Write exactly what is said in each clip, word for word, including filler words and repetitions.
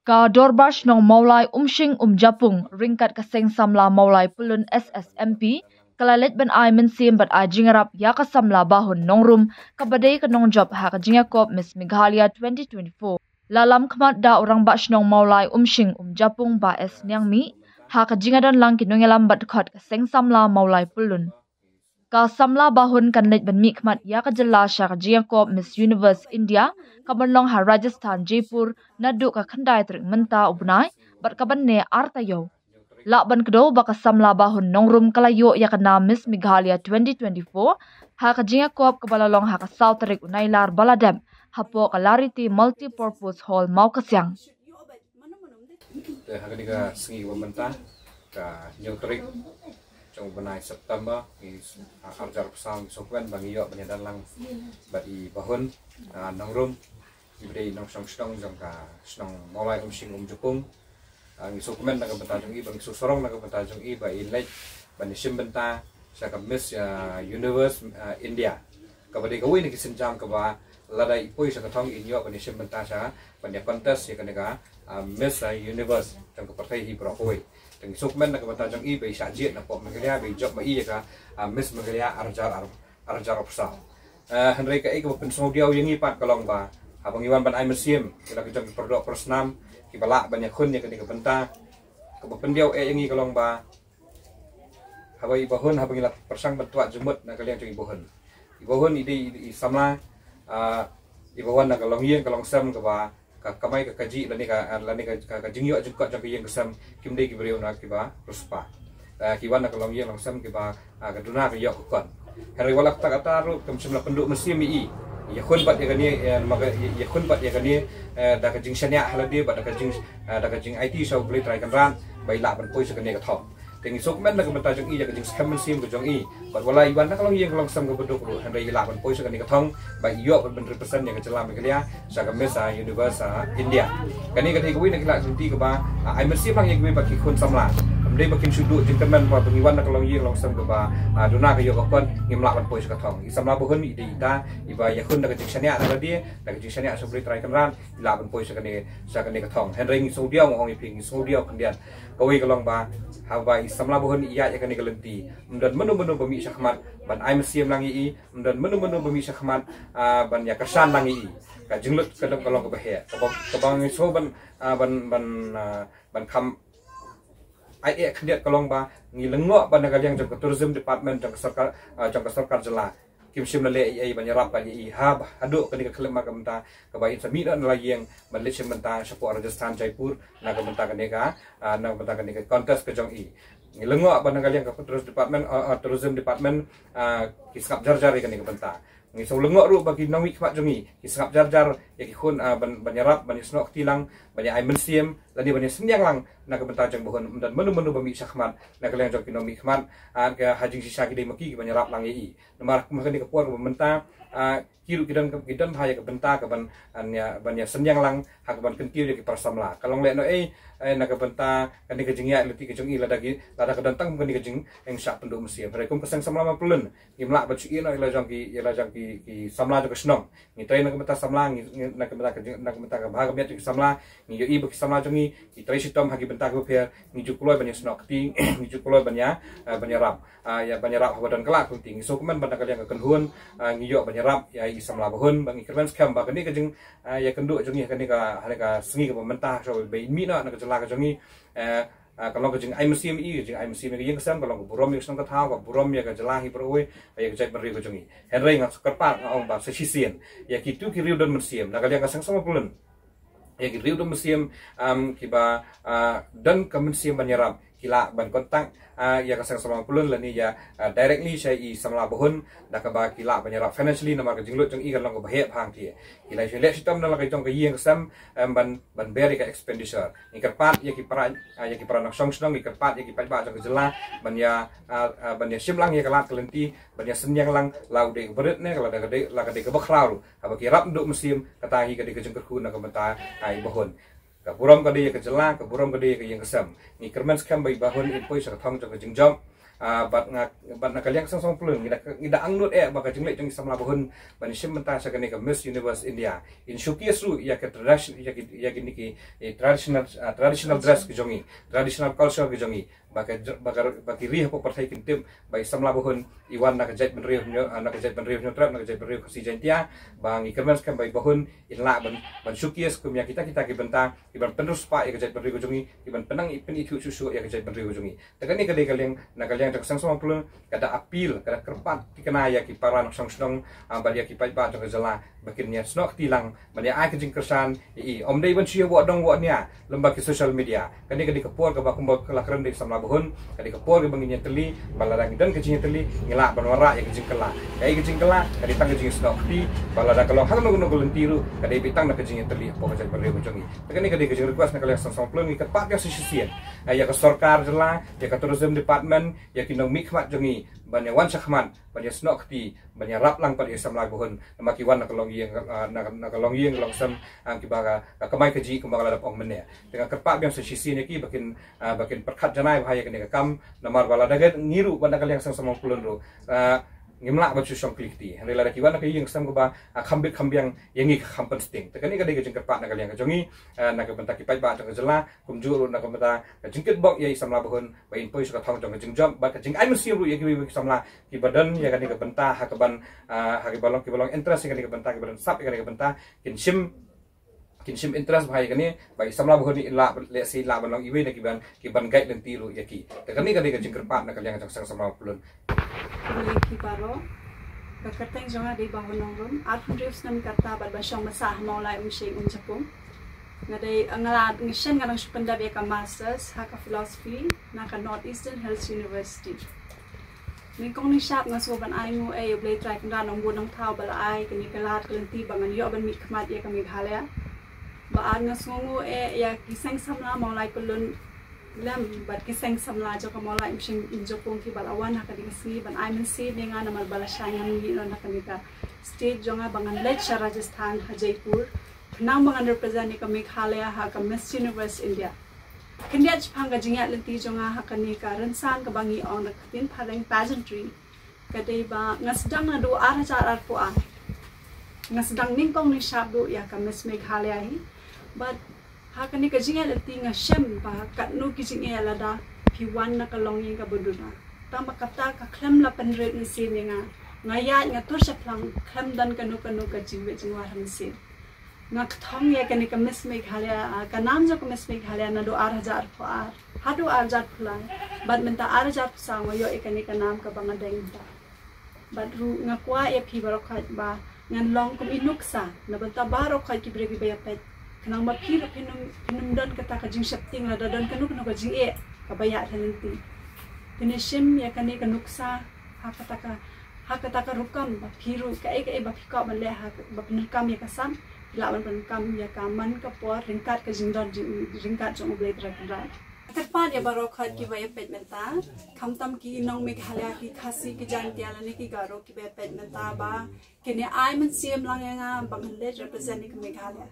Ka Dorbar Shnong Mawlai Umshing Umjapung ryngkat ka Seng Samla Mawlai Pyllun S S M P ka la leit ban ai mynsiem bad ai jingïarap ïa ka Samla Bahun Nongrum kaba dei ka nongjop ha ka jingïakop Miss Meghalaya twenty twenty-four. La lam khmat da u Rangbah Shnong Mawlai Umshing Umjapung Bah S Niangmih ha ka jingïadon lang ki nongïalam bad khot ka Seng Samla Mawlai Pyllun. Ka Samla Bahun kan leit ban mih khmat ïa ka jylla sha ka jingïakop Miss Universe India ka ban long ha Rajasthan, Jaipur naduh ka khyndai tarik mynta u bnai bad ka ban ne ar taïew. Lah ban kdew ba ka Samla Bahun Nongrum ka la ïoh ïa ka nam Miss Meghalaya twenty twenty-four ha ka jingïakop kaba la long ha ka saw tarik u Nailar ba la dep hapoh ka Lariti Multipurpose Hall, Mawkasiang. Te ha kane ka sngi kaba mynta, ka hynñiew tarik jong u bnai September, ngi, ah, arjar psang ngi sngewkmen ba ngi ïoh ban ïadon lang bad i Bahun, ah, Nongrum, iba dei i nongshong shnong jong ka shnong Mawlai Umshing Umjapung. Ah, ngi sngewkmen na ka bynta jong i, ba ngi sngewsarong na ka bynta jong i ba i leit ban ïashim bynta sha ka Miss, ah, Universe, ah, India. Kaba dei kawei na ki sienjam kaba lada i poi sha ka thong in ïoh ban ïashim bynta sha ban ïa contest ïa kane ka, ah, Miss, ah, Universe jong ka pyrthei hi baroh kawei. Te ngi sngewkmen na ka bynta jong i ba i shah jied napoh Meghalaya, ba i jop ma i ïa ka, ah, Miss Meghalaya arjar ar, arjar arphew saw. Ah, hynrei kaei kaba pynsngewdiaw ïa ngi pat ka long ba haba ngi wan ban ai mynsiem ïa la ki jong ki pardoh parsnam kiba lah ban ïakhun ïa kane ka bynta, kaba pyndiaw eh ïa ngi ka long ba haba i Bahun, haba ngi la pyrshang ban twad jingmut na ka liang jong i Bahun. I Bahun i dei i, i samla, ah, iba wan na ka longïing ka longsem kaba ka kamai ka kajih lane ka, ah, lane ka, ka, ka jingïoh jingkot jong ka ïing ka sem kim dei ki briew na kiba riewspah. Ah, ki wan na ka longïing longsem kiba, ah, ka duna ka ïoh ka kot. Hynrei wat la katta katta ruh kim shym la pynduh mynsiem ïa i. Ïakhun pat ïa kane, eh, ma ka, ïakhun pat ïa kane, eh, da ka jingshaniah ha lade bad da ka jing, eh, da ka jingaiti sha U Blei Trai Kynrad ba i lah ban poi sha kane ka thong. Te ngi sngewkmen na ka bynta jong i ïa ka jingskhem mynsiem ka jong i. Bad wat la i wan na ka longïing ka longsem kaba duk ruh, hynrei i lah ban poi sha kane ka thong ba i ïoh ban represent ïa ka jylla Meghalaya sha ka Miss, ah, Universe, ah, India. Kane ka dei kawei na ki lad lynti kaba, ah, ai mynsiem lang ïa kiwei pat ki khun samla. Kam dei ba kin shu duh jingkyrmen ba ngi wan na ka longïing longsem kaba, ah, duna ka ïoh ka kot, ngim lah ban poi sha ka thong. I samla Bahun i dei ita iba ïakhun da ka jingshaniah na lade, da ka jingshaniah sha U Blei Trai Kynrad, i lah ban poi sha kane, sha kane ka thong. Hynrei ngi sngewdiaw, nga ong ïa phi, ngi sngewdiaw khyndiat. Kawei ka long ba haba i samla Bahun i ïaid ïa kane ka lynti, ym don mano mano ba mih shakhmat ban ai mynsiem lang ïa i, ym don mano mano ba mih shakhmat, ah, ban ïakyrshan lang ïa i. Ka jinglut ka long, ka long kaba heh, kaba, kaba ngi sngew ban, ah, ban, ban, ah, ban kham ai eh khyndiat ka long ba ngi lyngngoh ba na ka liang jong ka tourism department jong ka sorkar, ah, jong ka sorkar jylla kim shym la leh ei ei ban ïarap bad ïa i haba haduh kane ka khyllipmat ka bynta kaba in sa mih noh na la ïing ban leit shim bynta shapoh Rajasthan, Jaipur na ka bynta kane ka, ah, na ka bynta kane ka contest ka jong i. Ngi lyngngoh ba na ka liang ka tourism department, ah, ah, tourism department, ah, ki sngap jar jar ïa kane ka bynta. Ngi sngewlyngngoh ruh ba ki nongmihkhmat jong ngi ki sngap jar jar ïa ki khun, ah, ban, ban ïarap, ban ïasnoh kti lang, ban ïa ai mynsiem lane ban ïasynñiang lang na ka bynta jong Bahun. Ym don mano mano ba mih shakhmat na ka liang jong ki nongmihkhmat, ah, ka ha jingshisha ki dei ma ki ki ban ïarap lang ïa i. Namar kum ha kane ka por kaba mynta, ah, ki ruh ki don, ki don bha ïa ka bynta ka ban, ah, ïa, ban ïasynñiang lang ha ka ban kyntiew ïa ki para samla. Ka long lehnohei, eh, na ka bynta kane ka jingïaid lynti ka jong i lada ki, lada ka don tang kane ka jingshah pynduh mynsiem. Hynrei kum ka Seng Samla Mawlai Pyllun ngim lah ban shu ïeh noh ïa la jong ki, ïa la jong ki, ki samla jong ka shnong. Ngi trei na ka bynta samla, ngi, ngi, na ka bynta ka jing, na ka bynta ka bha ka miat jong ki samla. Ngi ïohi ba ki samla jong ngi ki trei shitom ha ki bynta kiba pher. Ngi ju kloi ban ïasnoh kti, ngi ju kloi ban ïa, eh, ban ïarap, ah, ïa ban ïarap haba don ka lad ka lynti. Ngi sngewkmen ba na ka liang ka kynhun, ah, ngi ïoh ban ïarap ïa i samla Bahun, ba ngi kyrmen skhem ba kane ka jing, ah, ïakynduh jong ngi ha kane ka, ha kane ka sngi kaba mynta, shuwa ba in mih noh na ka jylla ka jong ngi, eh, ah, ka long ka jingai mynsiem ïa i, ka jingai mynsiem ïa ka ïing ka sem, ka long ka burom ïa ka shnong ka thaw, ka burom ïa ka jylla hi baroh kawei, ïa ka jaitbynriew ka jong ngi. Hynrei nga kyrpad, nga ong ba sa shisien ïa kito ki riew don mynsiem na ka liang ka Seng Samla Pyllun, ïa ki riew don mynsiem, um, kiba, ah, don ka mynsiem ban ïarap, ki lah ban contact, ah, ïa ka Seng Samla Pyllun lane ïa, ah, directly sha i samla Bahun da kaba ki lah ban ïarap financially, namar ka jinglut jong i ka long kaba heh bha hangtei. Ki lah shu leh shitom na la ka jong ka ïing ka sem, em, ban, ban bear ïa ka expenditure. Ngi kyrpad ïa ki para, ah, ïa ki para nongshong shnong, ngi kyrpad ïa ki paidbah jong ka jylla ban ïa, ah, ah, ban ïashim lang ïa ka lad ka lynti, ban ïasynñiang lang, la u dei u barit ne, la ka dei, la ka dei kaba khraw ruh, haba ki ïarap duh mynsiem, kata hi ka dei ka jingkyrkhu na ka bynta, ah, i Bahun. Ka burom ka dei ïa ka jylla, ka burom ka dei ïa ka ïing ka sem. Ngi kyrmen skhem ba i Bahun in poi sha ka thong jong ka jingjop. Ah, bad nga, bad na ka liang ka Seng Samla Pyllun, ngi da, ngi da angnud eh ba ka jingleit jong i samla ba hun ban shim bynta sha kane ka Miss Universe India, in showcase ruh ïa ka tradition, ïa ki, ïa kine ki, eh, traditional, ah, traditional dress ki jong i, traditional culture ki jong i, ba ka, ba ka, ba ki ri hapoh pyrthei kin tip ba i samla ba hun i wan na ka jaitbynriew Hynñiewtrep, ah, na ka jaitbynriew Hynñiewtrep, na ka jaitbynriew Khasi Jaiñtia, ba ngi kyrmen skhem ba i ba hun in lah ban, ban showcase kum ïa kita, kita ki bynta, ki ban pynroi spah ïa ka jaitbynriew ka jong i, ki ban pynang i, pynithuh shuh shuh ïa ka jaitbynriew ka jong i. Te kane ka dei ka liang, na ka liang jong ka Seng Samla Pyllun, ka da appeal, ka da kyrpad thikna ïa ki para nongshong shnong, ah, bad ïa ki paidbah jong ka jylla, ba kin ïa snoh kti lang, ban ïa ai ka jingkyrshan ïa i. Ym dei ban shu ïa wad dong wad nia lem bad ki social media. Kane ka dei ka por kaba kumba ka la kren da i samla ba hun, ka dei ka por kaba ngin ïatylli, ba lada ngi don ka jingïatylli, ngi lah ban wanrah ïa ka jingkylla. Kaei ka jingkylla? Ka dei tang ka jingsnoh kti, ba lada ka long ha kano kano ka lynti ruh, ka dei beit tang na ka jingïatylli hapoh ka jaitbynriew ka jong i. Te kane ka dei ka jingrequest na ka liang Seng Samla Pyllun, ngi kyrpad biang sa shisien, ah, ïa ka sorkar jylla, ïa ka tourism department, ïa ki nongmihkhmat jong i, ban ïa wan shakhmat, ban ïa snoh kti, ban ïarap lang pat ïa i samla ba hun, namar ki wan na ka longïing, ah, na, na ka longïing longsem, ah, kiba ka, ka kamai kajih kumba ka la dep ong mynne. Te nga kyrpad biang sa shisien ïa ki ba kin, ah, ba kin pyrkhat janai bha ïa kane ka kam, namar ba lada ngi ruh, ba na ka liang Seng Samla Pyllun ruh, ah, ngim lah ban shu shong khlieh kti. Hynrei lada ki wan na ka ïing sem kaba, ah, kham bit kham biang, ïa ngi ka kham pynsting. Te kane ka dei ka jingkyrpad na ka liang ka jong i, ah, na ka bynta ki paidbah jong ka jylla, kumjuh ruh na ka bynta ka jingkitbok ïa i samla ba hun, ba in poi sha ka thong jong ka jingjop, bad ka jingai mynsiem ruh ïa kiwei kiwei ki samla kiba don ïa kane ka bynta, ha kaban, ah, ha kiba long, kiba long interest ïa kane ka bynta, kiba don sap ïa kane ka bynta, kin shim, kin shim interest bha ïa kane, ba i samla ba hun in lah, lehse lah ban long iwei na kiban, kiban guide lynti ruh ïa ki. Te kane ka dei ka jingkyrpad na ka liang jong ka Seng Samla Pyllun. Khublei phi baroh. Ka kyrteng jong nga dei Bah Hunong Rum, arphew hynriew snem ka rta bad ba shong ba sah ha Mawlai Umsheiñ Umjakung. Nga dei, nga la, nga shen nga dang shu pyndep ïa ka masters ha ka philosophy na ka North Eastern Hills University. Nyngkong nyngshap nga sngew ban ai nguh eh ïa U Blei Trai Kynrad Nongbun Nongthaw ba la ai kane ka lad ka lynti ba ngan ïoh ban mihkhmat ïa ka Meghalaya. Ba ar nga sngew nguh eh ïa ki seng samla Mawlai Pyllun lem bad ki seng samla jong ka Mawlai Umsheiñ Umjakung kiba la wan ha kane ka sngi ban ai mynsiem ïa nga namar ba lashai ngam mih noh na kane ka state jong nga ba ngan leit sha Rajasthan ha Jaipur, khnang ba ngan represent ïa ka Meghalaya ha ka Miss Universe India. Khyndiat shaphang ka jingïaid lynti jong nga ha kane ka rynsan kaba ngi ong da ka ktien phareng pageantry, ka dei ba nga sdang naduh ar hajar arphew ar. Nga sdang nyngkong nyngshap duh ïa ka Miss Meghalaya hi. Bad ha kane ka jingïaid lynti nga shem ba katno ki jingeh lada phi wan na ka longïing kaba duna. Tang ba kata ka khlem la pynrit mynsiem ïa nga. Nga ïaid nga tur shaphrang, khlem don kano kano ka jingwit jingwar ha mynsiem. Nga kthong ïa kane ka Miss Meghalaya, ah, ka nam jong ka Miss Meghalaya naduh ar hajar arphew ar haduh ar hajar arphew lai. Bad mynta ar hajar arphew saw nga ïoh ïa kane ka nam kaba nga deng mynta. Bad ruh nga kwah ïa phi baroh khoit ba ngan long kum i nuksa na bynta baroh khoit ki briew kiba ïa peit, khnang ba phi ruh phin ym, phin ym don kata ka jingsheptieng lada don kano kano ka jingeh kaba ïaid ha lynti. Phin ïa shim ïa kane ka nuksa ha kata ka, ha kata ka rukom ba phi ruh kaei kaei ba phi kwah ban leh ha, ba phin rukom ïa ka sap, phi lah ban pynrukom ïa ka man ka por ryngkat ka jingdon jing, ryngkat jong U Blei Trai Kynrad. Kyrpad ïa baroh khoit kiba ïa peit mynta, khamtam ki nong Meghalaya, ki Khasi, ki Jaintia lane ki Garo kiba ïa peit mynta ba kin ïa ai mynsiem lang ïa nga ba ngan leit represent ïa ka Meghalaya.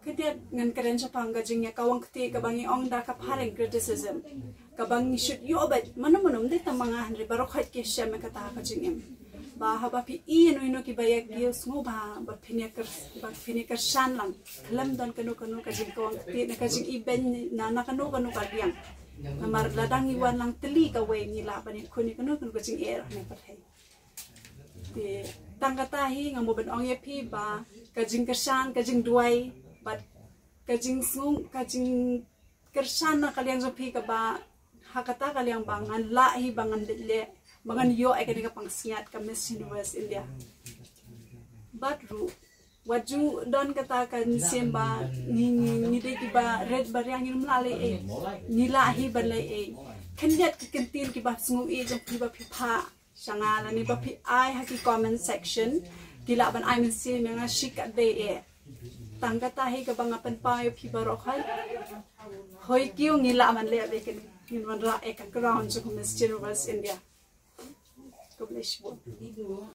Khyndiat ngan kren shaphang ka jingïakawang kti kaba ngi ong da ka phareng criticism. Kaba ngi shu ïoh beit, mano mano, ym dei tang ma nga hynrei baroh khoit ki shem ïa kata ka jingim. Ba haba phi ïohi ïa uno uno kiba ïa kiew, sngewbha ba phin ïa kyr, ba phin ïa kyrshan lang. Khlem don kano kano ka jingkawang kti ne ka jingïabeiñ na, na kano kano ka liang. Namar lada ngi wan lang tylli kawei ngi lah ban ïakhun ïa kano kano ka jingeh ha kane ka pyrthei. Te tang kata hi nga mut ban ong ïa phi ba ka jingkyrshan, ka jingduwai bad ka jingsngew, ka jingkyrshan na ka liang jong phi kaba ha kata ka liang ba ngan lah hi ba ngan leit leh, ba ngan ïoh ïa kane ka pansngiat ka Miss Universe India. Bad ruh wat ju don kata ka mynsiem ba ngi, ngi, ngi dei kiba rit ba riang, ngim lah leh ei. Ngi lah hi ban leh ei. Khyndiat ki kyntien kiba sngewsih jong phi ba phi phah sha nga lane ba phi ai ha ki comment section, ki lah ban ai mynsiem ïa nga shikatdei eh. Tang kata hi kaba nga pynpaw ïa phi baroh khoit. Hoi kiew ngi lah ban leh beit, ngin wanrah ïa ka crown jong ka Miss Universe India. Khublei shibun.